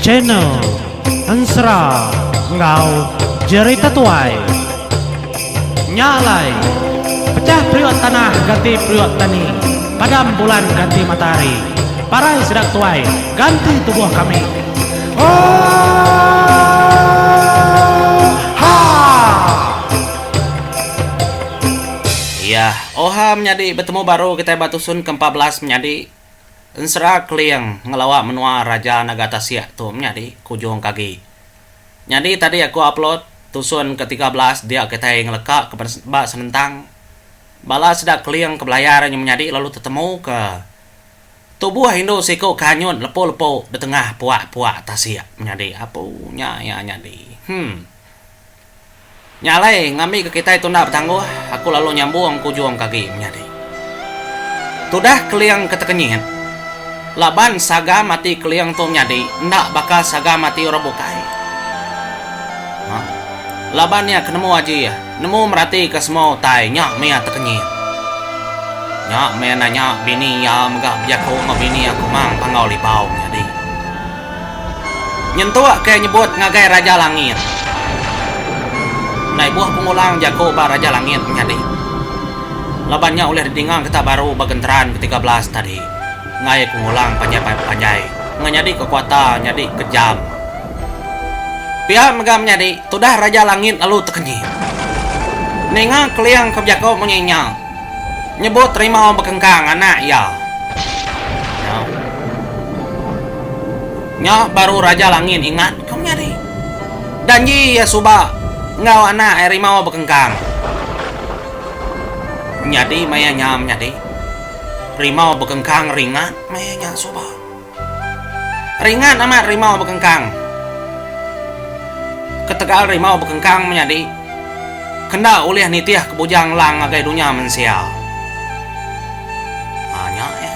Channel Ensera enggau Jerita Tuai. Nya alai, pecah periuk tanah ganti periuk tani, padam bulan ganti matahari, parai sida tuai ganti tubuh kami. Oohaa! Iya, oha menyadi betemu baru kitai ba tusun ke 14 menyadi ensera Keling ngelawa menua Raja Naga Tasik tu menyadi kujung ke agi. Nyadi tadi aku upload tusun ke 13 dia kitai ngeleka ke ba senentang bala sida Keling ke belayar nya menyadi lalu tetemu ke tubuh indu siku ke anyut lepu-lepu ditengah puak-puak tasik menyadi apu nya iya nyadi. Hmm. Nya alai, ngambika kitai tunda betangguh, aku lalu nyambung ke ujung ke agi menyadi. Tudah Keling ke tekenyit, laban sagam ati Keling tu menyadi enda baka sagam ati orang bukai. Ha. Laban iya ke nemu aji, nemu meratika semua utai nya meh iya tekenyit. Nya meh nanya bini iya mega bejaku enggau bini iya Kumang Panggau Libau menyadi. Nyentuk ke nyebut ngagai Raja Langit. Enda ibuh ku ngulang jaku ba Raja Langit menyadi. Laban nya ulih didinga kita baru ba genteran ke 13 tadi. Enggai ku ngulang panjai-panjai enggau nyadi ke kuata nyadi ke jam. Pia mega menyadi tudah Raja Langit lalu tekenyit. Ninga Keling ke bejaku munyi nya. Nyebut rimau bekengkang anak iya. Nya. Nya baru Raja Langit ingat ke menyadi. Danji iya suba enggau anak iya rimau bekengkang. Nyadi maya nya menyadi. Rimau bekengkang ringat maya nya suba. Ringat amat rimau bekengkang. Ketegal rimau bekengkang menyadi, kenda ulih nitih ke Bujang Lang ngagai dunya mensia. Ha nya iya.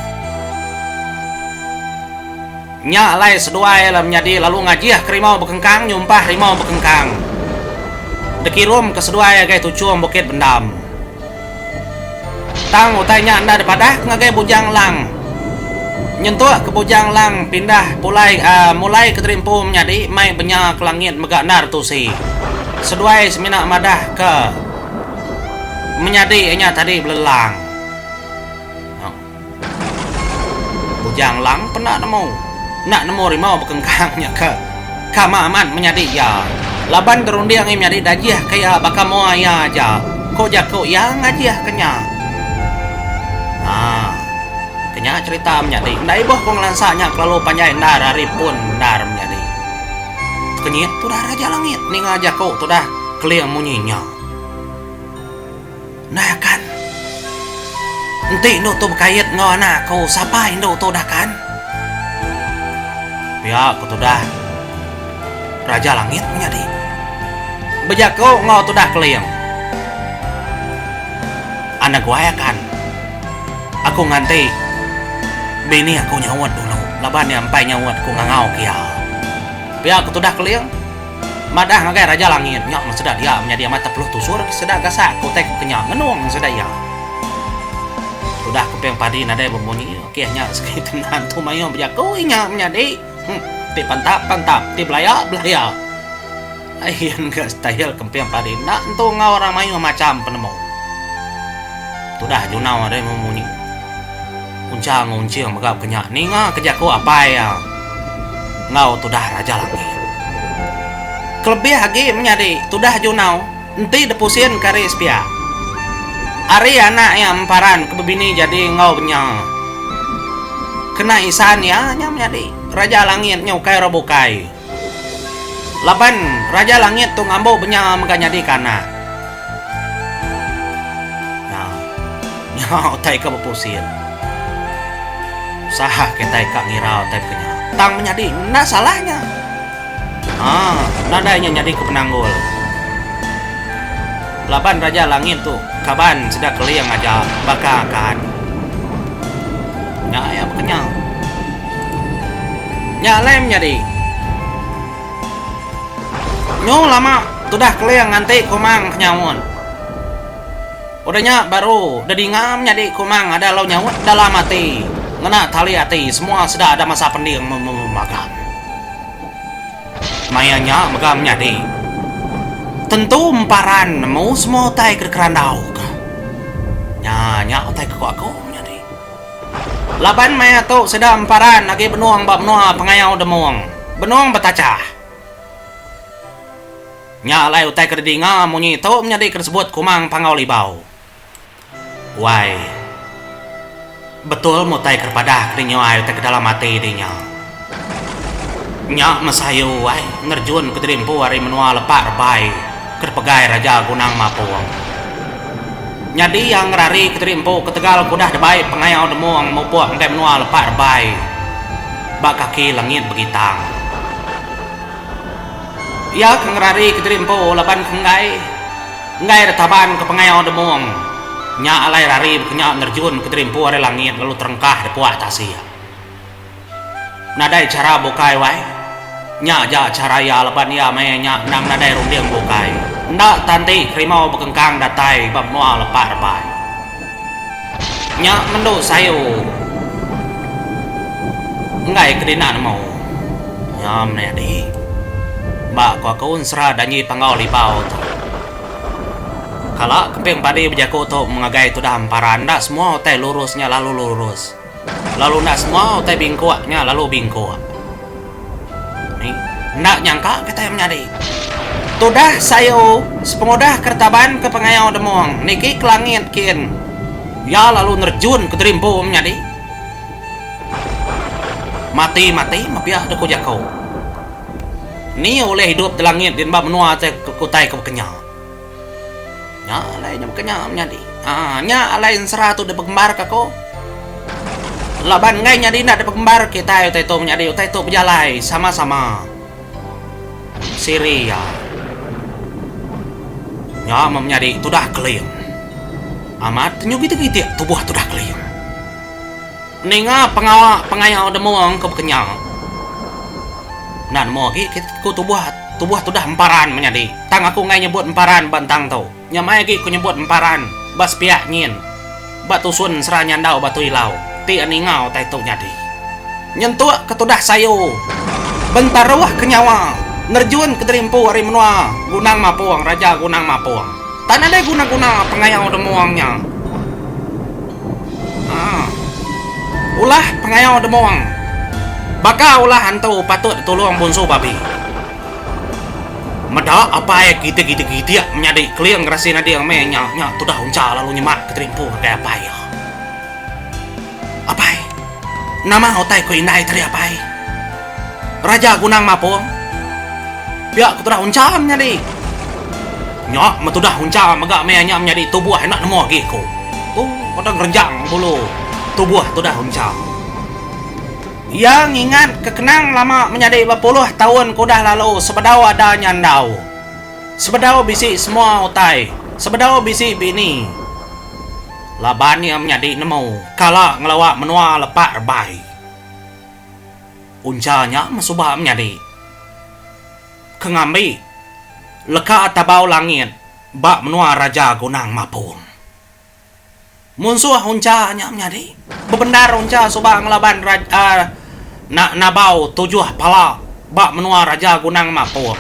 Nya alai seduai la menyadi lalu ngajih ke rimau bekengkang nyumpah rimau bekengkang. Dikirum ke seduai agai tuchung Bukit Bendam. Tang utai nya enda dipadah ke ngagai Bujang Lang. Nyentuk ke Bujang Lang pindah pulai mulai ke diri empu menyadi mai benya ke langit mega endar tusi. Seduai semina madah ke menyadi iya nya tadi belelang. Bujang Lang penda nemu. Enda nemu rimau bekengkang nya ke ka amat menyadi iya. Laban gerunding iya menyadi dajih ke iya baka mua iya aja, ku jaku iya ngajih ke nya. Haa. Ke nya cherita menyadi. Enda ibuh ku ngelansa nya kelalu panjai endar ari pun bendar menyadi. Tekenyit tudah Raja Langit ninga jaku tudah Keling munyi nya. Ndai akan. Enti indu tu bekait enggau anak aku, sapa indu tu dah kan? Pia ku tudah Raja Langit menyadi. Bejaku enggau tudah Keling. Anak guai akan. Aku nganti bini aku nyaut dulu laban iya empai nyaut ku ngangau ke iya. Pia ku tudah Keling. Madah ngagai Raja Langit nya meh sida dia menyadi amat tepeluh tusur ke sida gasak ke utai ke kenya ngenung sida iya. Tudah keping padi nadai bemunyi okih nya segi tenan tu mayuh bejaku inya menyadi huh ti pantap pantap ti belaya belaya. Ain ga style kemping padi enda entu enggau orang mayuh macham penemu. Tudah junau nadai memunyi. Uncha enggau Unching mega bekenya ninga ke jaku apai iya enggau tudah Raja Langit. Kelebih agi menyadi tudah Junau enti depusin ke ari sepiak. Ari anak iya Emparan ke bebini jadi enggau Benya. Kena isan iya nya menyadi Raja Langit nya ukai orang bukai. Laban Raja Langit tu ngambu Benya mega nyadi ke anak. Nya. Nya utai ke bepusin. Sah kitai ka ngira utai baka nya. Tang menyadi enda salah nya. Haa nadai nya nyadi ke penanggul. Laban Raja Langit tu kaban sida Keling aja baka akan. Nya iya baka nya. Nya alai menyadi. Nyu lama tudah Keling nganti Kumang ke nyaut. Udah nya baru dedinga menyadi Kumang ada lalu nyaut dalam ati. Ngena tali ati semua sida ada masa pending memagang. Maya nya mega menyadi. Tentu emparan nemu semua utai ke dikerandauka. Nya nya utai ke ku aku menyadi. Laban maya tu sida emparan agi benung ba menua Pengayau Demong, benung betachah. Nya alai utai ke didinga munyi tu menyadi ke disebut Kumang Panggau Libau. Wai. Betul meh utai ke dipadah ke dinyuai utai ke dalam ati di nya. Nya meh sayu wai nerjun ke diri empu ari menua lepak rebai ke dipegai Raja Gunang Mapong. Nyadi iya ngerari ke diri empu ketegal ke udah dibai pengayau Demong mupuk ngagai menua lepak rebai ba kaki langit begitang. Iya ke ngerari ke diri empu laban ke enggai. Enggai ditaban ke pengayau Demong. Nya alai rari bekenya nerjun ke diri empu ari langit lalu terengkah di puak tasik. Nadai chara bukai wai. Nya aja chara iya laban iya maya nya endang nadai runding bukai. Enda tanti kerimau bekengkang datai ba menua lepak rebai. Nya mendu sayu enggai ke dina nemu. Nya meh adi. Ba ku aku ensera danji panggau libau tu. Kala kemping padi bejaku tu mengagai tudah emparan enda semua utai lurus nya lalu lurus. Lalu enda semua utai bingkuk nya lalu bingkuk. Ni enda nyangka kitai menyadi. Tudah sayu sepengudah keretaban ke pengayau demung niki ke langit kin iya lalu nerjun ke diri empu menyadi. Mati mati meh pia deh ku jaku. Ni ulih idup di langit din ba menua te utai ke bekenya. Nya alai nya baka nya menyadi. Haa nya alai ensera tu dipegembarka aku. Laban enggai nyadi enda dipegembar kitai utai tu menyadi utai tu bejalai sama-sama. Siri iya. Nya meh menyadi tudah keling. Amat nyu gitik-gitik tubuh tudah keling. Ninga pengawa pengayau demung ke bekenya. Enda nemu agi ku tubuh tubuh tudah emparan menyadi. Tang aku enggai nyebut emparan ba entang tu. Nya mai agi ku nyebut emparan ba sepiak nyin ba tusun ensera nyandau Batu Ilau ti ninga utai tu nyadi. Nyentuk ke tudah sayu bentaruh ke nyawa nerjun ke diri empu ari menua Gunang Mapung Raja Gunang Mapung. Tang nadai guna-guna pengayau demung nya. Haa. Ulah pengayau demung. Baka ulah antu patut ditulung bunsu babi. Meda apai gitik-gitik-gitik menyadi keling gerasi nading meh nya nya tudah uncha lalu nyemak ke terimpu ngagai apai iya. Apai. Nama utai ku indai tadi apai? Raja Gunang Mapung. Pia ku tudah uncha menyadi. Nya meh tudah uncha mega meh nya menyadi tubuh enda nemu agi ku. Tu kata ngerenjang bulu tubuh tudah uncha. Iya ngingat ke kenang lama menyadi bepuluh taun ke udah lalu sebedau ada nyandau. Sebedau bisi semua utai, sebedau bisi bini. Laban iya menyadi nemu kala ngelawa menua lepak rebai. Uncha nya meh suba menyadi ke ngambi leka tabau langit ba menua Raja Gunang Mapung. Munsuh uncha nya menyadi bebendar uncha suba ngelaban Raja Nabau tujuh pala ba menua Raja Gunang Mapung.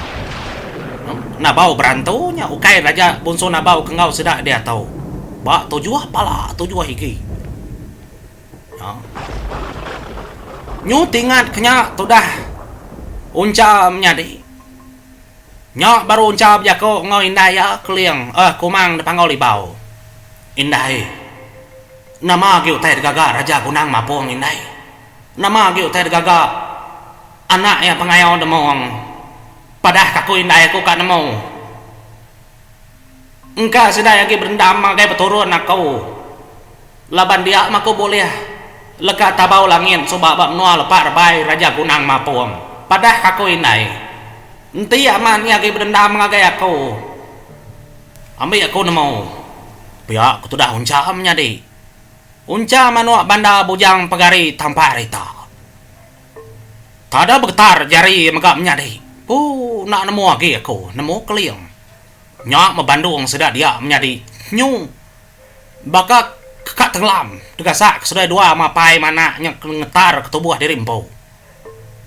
Nabau berantu nya ukai raja bunsu Nabau ke enggau sida diatu ba tujuh pala tujuh igi. Nyu tingat ke nya tudah Uncha menyadi. Nya baru Uncha bejaku enggau indai iya Keling eh Kumang di Panggau Libau. Indai, nama agi utai digaga Raja Gunang Mapung indai? Nama agi utai digaga anak iya Pengayau Demong? Padah ka aku indai aku ka nemu. Engka sida agi berendam ngagai peturun aku. Laban dia meh aku bulih leka tabau langit suba ba menua lepak rebai Raja Gunang Mapung. Padah ka aku indai. Enti amat iya agi bedendam ngagai aku. Ambi aku nemu. Pia ku tudah Uncha menyadi. Uncha manuk banda bujang pegari tampak rita. Tada begetar jari mega menyadi. Puu enda nemu agi aku nemu keling. Nya meh bandung sida dia menyadi nyu. Baka. Ke ka tenglam tegasak ke seduai dua mapai manak nya ke ngetar ke tubuh diri empu.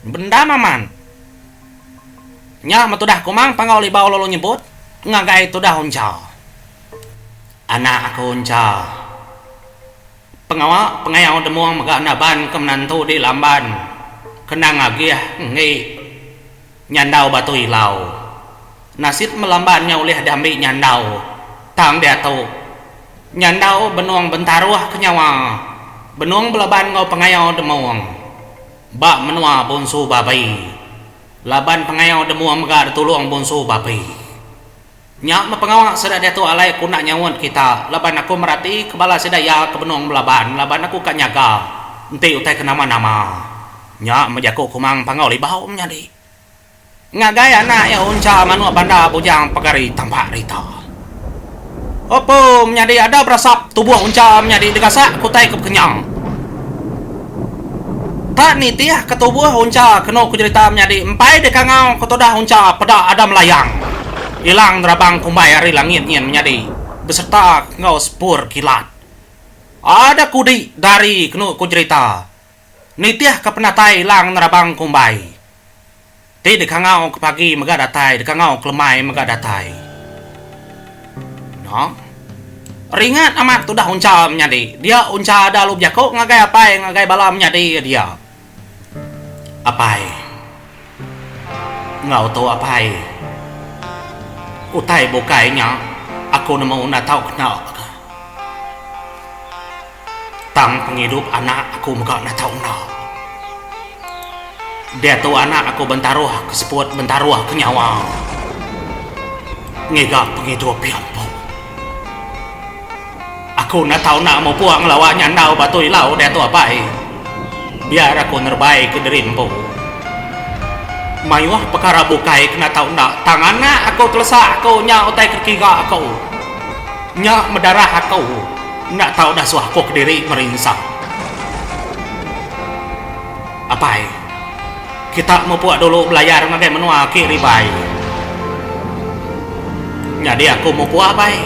Bendam amat. Nya meh tudah Kumang Panggau Libau lalu nyebut ngagai tudah Uncha. Anak aku Uncha. Pengawa pengayau Demong mega naban ke menantu di Lamban kena ngagih enggi Nyandau Batu Ilau. Nasit melamban nya ulih diambi Nyandau tang diatu Nyandau benung bentaruh ke nyawa benung belaban enggau pengayau Demong ba menua Bunsu Babi laban pengayau Demong mega ditulung Bunsu Babi. Nya meh pengawa sida diatu alai aku enda nyaut kita laban aku merati ke bala sida iya ke benung belaban laban aku ka nyaga enti utai ke nama-nama. Nya meh jaku Kumang Panggau Libau menyadi ngagai anak iya Uncha manuk banda bujang pegari tampak rita. Opo menyadi ada berasap tubuh Uncha menyadi digasak ke utai ke bekenyang. Tak nitih ke tubuh Uncha kenu ku jerita menyadi empai dikangau ke tudah Uncha peda ada melayang ilang nerabang kumbai ari langit nyin menyadi beserta enggau sepur kilat. Ada kudi dari kenu ku jerita nitih ke penatai ilang nerabang kumbai. Ti dikangau ke pagi mega datai, dikangau ke lemai mega datai. No. Ringat amat tudah Uncha menyadi. Dia Uncha ada lalu bejaku ngagai apai ngagai bala menyadi iya dia. Apai. Enggau tu apai. Utai bukai nya aku nemu enda tau kena ka. Tang pengidup anak aku mega enda tau enda. Diatu anak aku bentaruh ke seput bentaruh ke nyawa ngiga pengidup iya empu. Aku enda tau enda mupuk ngelawa nyandau batu ilau diatu apai. Biar aku nerebai ke diri empu. Mayuh pekara bukai ke enda tau enda tang anak aku telesak aku nya utai ke kiga aku. Nya medarah aku enda tau dasuh aku kediri merinsa. Apai, kita mupuk dulu belayar ngagai menua aki Ribai. Nyadi aku mupuk apai.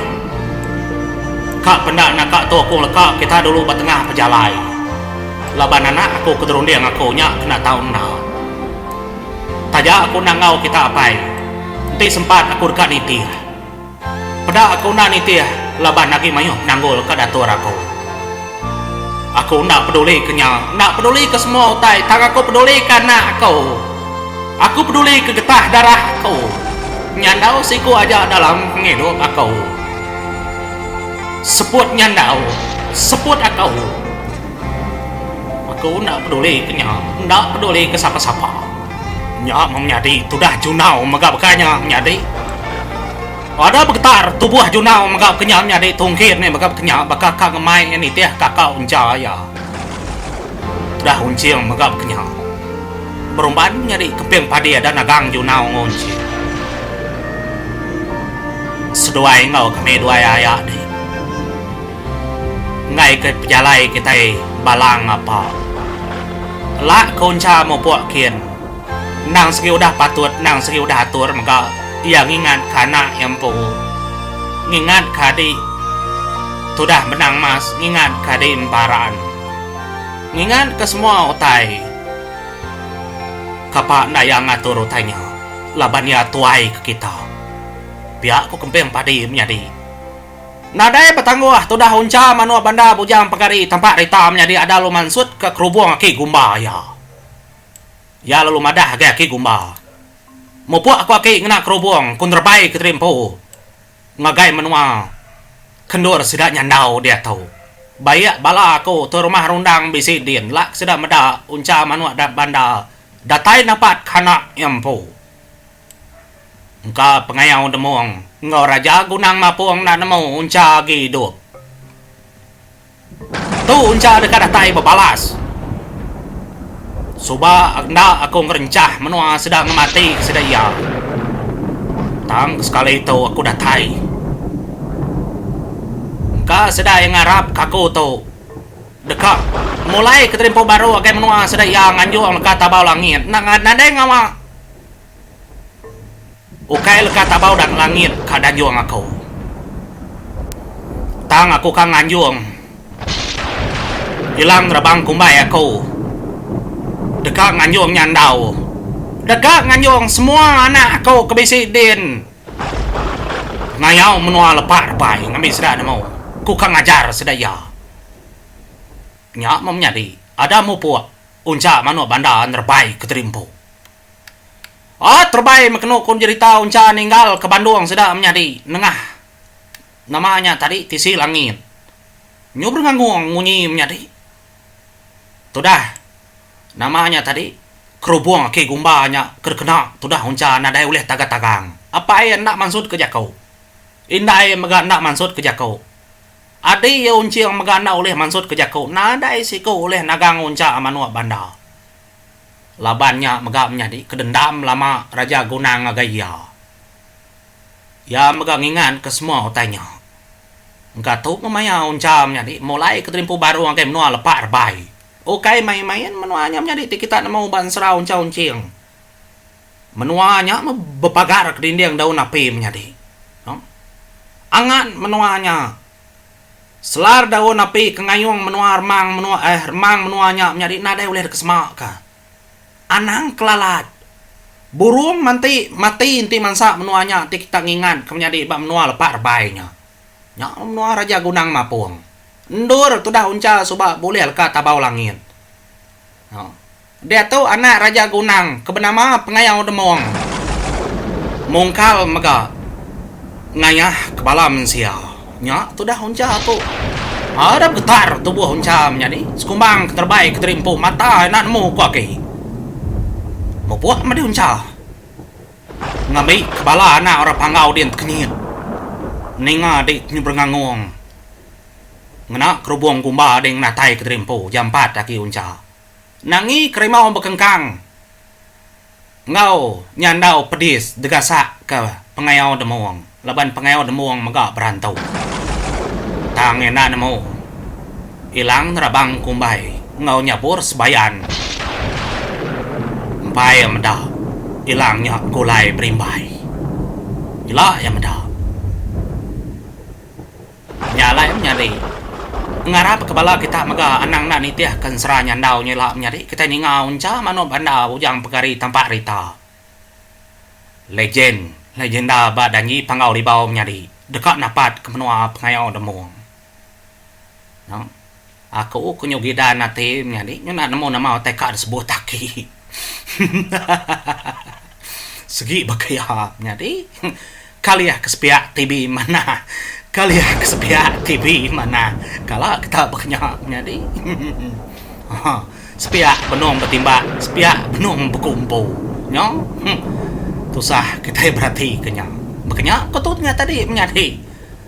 Ka penda naka tu aku ngeleka kita dulu ba tengah pejalai. Laban anak aku ke derunding aku nya kena tau enda. Taja aku enda enggau kita apai, enti sempat aku deka nitih. Peda aku enda nitih laban agi mayuh penanggul ka datur aku. Aku enda peduli ke nya, enda peduli ke semua utai tang aku peduli ke anak aku. Aku peduli ke getah darah aku. Nyandau siku aja dalam pengidup aku. Seput nyandau, seput aku. Aku enda peduli ke nya, enda peduli ke sapa-sapa. Nya meh menyadi tudah Junau mega baka nya menyadi. Ada begetar tubuh Junau mega baka nya menyadi tungkir nih mega baka nya baka ka ngemai iya nitih kaka uncha iya. Tudah Unching mega baka nya. Berumban menyadi kemping padi ada nagang Junau enggau Unching. Seduai enggau kami duai aya dih. Enggai ke pejalai kitai balang apa. Lak ke uncha mupuk kin. Endang segi udah patut endang segi udah atur mega iya ngingat ke anak iya empu. Ngingat ke adi tudah benang mas ngingat ke adi emparan. Ngingat ke semua utai. Kapa enda iya ngatur utai nya laban iya tuai ke kita. Pia ku Kemping Padi menyadi. Nadai betangguh tudah uncha manuk banda bujang pegari tampak rita menyadi ada lalu mansut ke kerubung aki gumba iya. Iya lalu madah agai aki gumba. Mupuk aku aki ngena kerubung ku nerebai ke diri empu ngagai menua ke endur sida nyandau diatu. Baik bala aku tu rumah rundang bisi din la ke sida meda uncha manuk banda datai napat ke anak iya empu. Engka pengayau Demong enggau Raja Gunang Mapung enda nemu Uncha agi idup. Tu Uncha deka datai bebalas. Suba enda aku ngerenchah menua sida ngemati ke sida iya. Tang sekali tu aku datai. Engka sida iya ngarap ke aku tu deka mulai ke terimpu baru agai menua sida iya nganjung leka tabau langit enda nadai ngawa. Ukai leka tabau dan langit ka danjung aku. Tang aku ka nganjung. Ilang nerabang kumbai aku deka nganjung nyandau. Deka nganjung semua anak aku ke bisi din ngayau menua lepa repai ngambi sida nemu ku ka ngajar sida iya. Nya meh menyadi ada mupuk uncha manuk banda nerebai kediri empu. Aaa terebai meh kenu ku jerita uncha ninggal ke bandung sida menyadi nengah nama nya tadi tisi langit. Nyu berengangung munyi menyadi. Tudah nama nya tadi kerubung aki gumba nya ke dikena tudah uncha nadai ulih tagang-tagang. Apai enda mansut ke jaku. Indai mega enda mansut ke jaku. Adi iya unching mega enda ulih mansut ke jaku nadai siku ulih nagang uncha manuk banda. Laban nya mega menyadi ke dendam lama Raja Gunang ngagai iya. Iya mega ngingat ke semua utai nya. Engka tu meh maya uncha menyadi mulai ke terimpu baru ngagai menua lepa rebai. Ukai main-main menua nya menyadi ti kita nemu ba ensera uncha unching. Menua nya meh bepagar ke dinding daun api menyadi. Angat menua nya. Selar daun api ke ngayung menua remang menua eh remang menua nya menyadi nadai ulih dikesema ka. Anang kelalat. Burung manti mati enti mansa menua nya ti kita ngingat ke menyadi ba menua lepa rebai nya. Nya menua Raja Gunang Mapung. Endur tudah uncha suba bulih leka tabau langit. Diatu anak Raja Gunang ke benama Pengayau Demong mungkal mega ngayah ke bala mensia. Nya tudah uncha tu. Ada begetar tubuh uncha menyadi sekumbang ke terebai ke diri empu mata enda nemu ku agi. Mupuk meh dih uncha ngambi ke bala anak orang Panggau din tekenyit ninga di Berengangung ngena kerubung gumba ding natai ke diri empu jampat agi uncha. Nangi kerimau bekengkang enggau nyandau pedis degasak ke Pengayau Demong laban Pengayau Demong mega berantu. Tang iya enda nemu Ilang nerabang kumbai enggau nyabur sebayan. Empai iya meda Ilang nya begulai berimbai. Ila iya meda. Nya alai menyadi. Ngarap ke bala kita mega anang enda nitih ke ensera nyandau nya ila menyadi kitai ninga uncha manuk banda bujang pegari tampak rita. Legend, legenda ba Danji Panggau Libau menyadi deka napat ke menua Pengayau Demong. Nya aku ke nyu gidan ati menyadi nyu enda nemu nama utai ka disebut aki. Segi baka iya nyadi kalih ke sepiak TV manah kalih ke sepiak TV manah kala kita baka nya nyadi uhh sepiak benung betimbak sepiak benung bekumpu nya tusah kitai berati ke nya. Baka nya ko tu nya tadi menyadi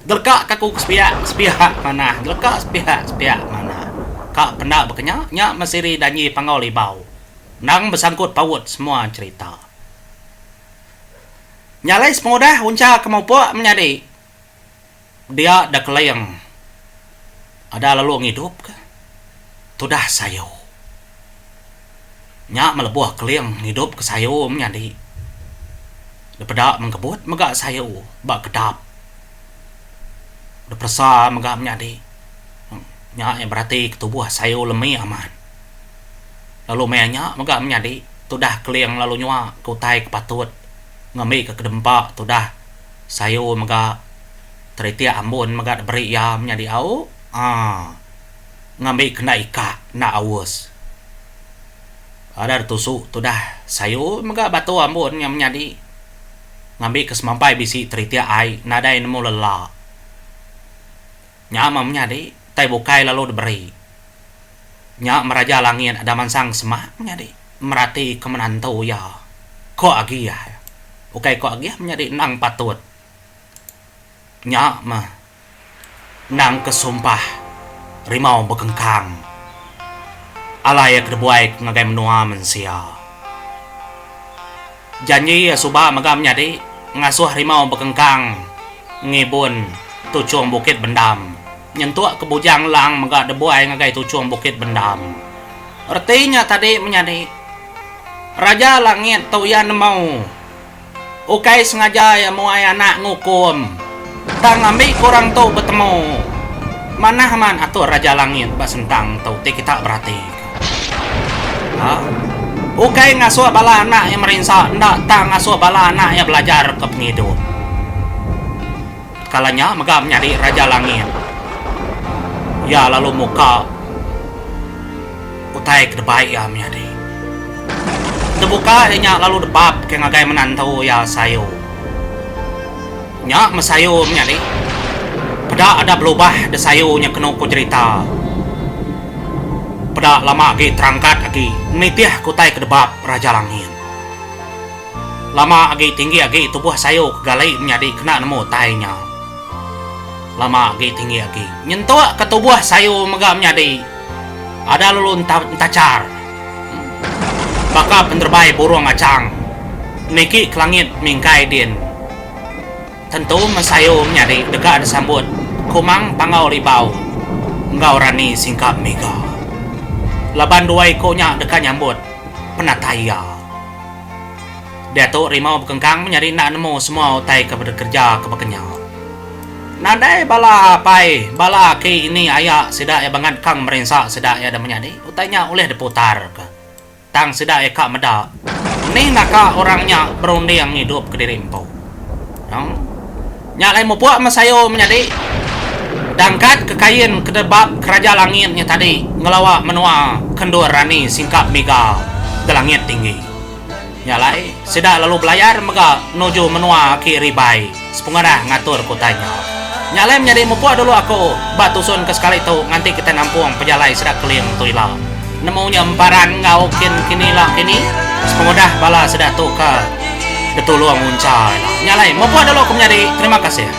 deleka ka ku sepiak sepiak manah deleka sepiak sepiak manah ka penda baka nya nya mesiri danji Panggau Libau. Endang besangkut paut semua cherita. Nya alai sepengudah uncha ke mupuk menyadi dia da keling ada lalu ngidup ke tudah sayu. Nya melebuh keling ngidup ke sayu menyadi dipeda mengkebut mega sayu ba kedap. Diperesa mega menyadi nya iya berati ke tubuh sayu lemi amat. Lalu maya nya mega menyadi tudah keling lalu nyua ke utai ke patut ngambi ke kedempa tudah sayu mega teritik ambun mega diberi iya menyadi au aaa ngambi ke enda ikak enda aus. Ada ditusu tudah sayu mega batu ambun nya menyadi ngambi ke semampai bisi teritik ai nadai nemu lela. Nya meh menyadi tai bukai lalu diberi. Nya meraja langit ada mansang semak menyadi merati ke menantu iya. Ko agih. Ukai ko agih menyadi endang patut. Nya meh endang ke sumpah rimau bekengkang alai iya ke dibuai ke ngagai menua mensia. Janji iya suba mega menyadi ngasuh rimau bekengkang ngibun tuchung Bukit Bendam. Nyentuk ke Bujang Lang mega debuai ngagai tuchung Bukit Bendam. Reti nya tadi menyadi Raja Langit tu iya nemu ukai sengaja iya muai anak ngukum tang ngambi ke orang tu betemu. Manah amat atur Raja Langit ba sentang tu ti kita beratika. Ha. Ukai ngasuh bala anak iya merinsa enda tang ngasuh bala anak iya belajar ke pengidup. Kala nya mega menyadi Raja Langit. Iya lalu muka utai ke debai iya menyadi. Tebuka iya nya lalu debap ke ngagai menantu iya sayu. Nya mesayu menyadi. Peda ada belubah desayu nya kenu ku jerita. Peda lama agi terangkat agi nitih ke utai ke debap Raja Langit. Lama agi tinggi agi tubuh sayu ke gali menyadi kena nemu utai nya. Lama agi tinggi agi. Nyentuk ke tubuh sayu mega menyadi ada lalu entachar baka penerebai burung achang niki ke langit mingkai din. Tentu meh sayu menyadi deka disambut Kumang Panggau Libau enggau Rani Singkap Miga laban dua iku nya deka nyambut penatai iya. Diatu Rimau bekengkang menyadi enda nemu semua utai ke bekereja ke baka nya. Nadai bala apai, bala aki ini aya sida iya bangat kang merinsa sida iya da menyadi utai nya ulih diputarka. Tang sida iya ka meda ni naka orang nya berunding ngidup kediri empu. Nya alai mupuk meh sayu menyadi dangkat ke kain ke debab keraja langit nya tadi ngelawa menua ke endur rani singkap miga ke langit tinggi. Nya alai, sida lalu belayar mega nuju menua Aki Ribai sepengudah ngatur ke utai nya. Nya alai menyadi mupuk dulu aku ba tusun ke sekali tu nganti kitai nampung pejalai sida Keling tu ila. Nemu nya emparan enggau kin kini ila kini sepengudah bala sida tu ke ditulung uncha ila. Nya alai mupuk dulu aku menyadi. Terima kasih.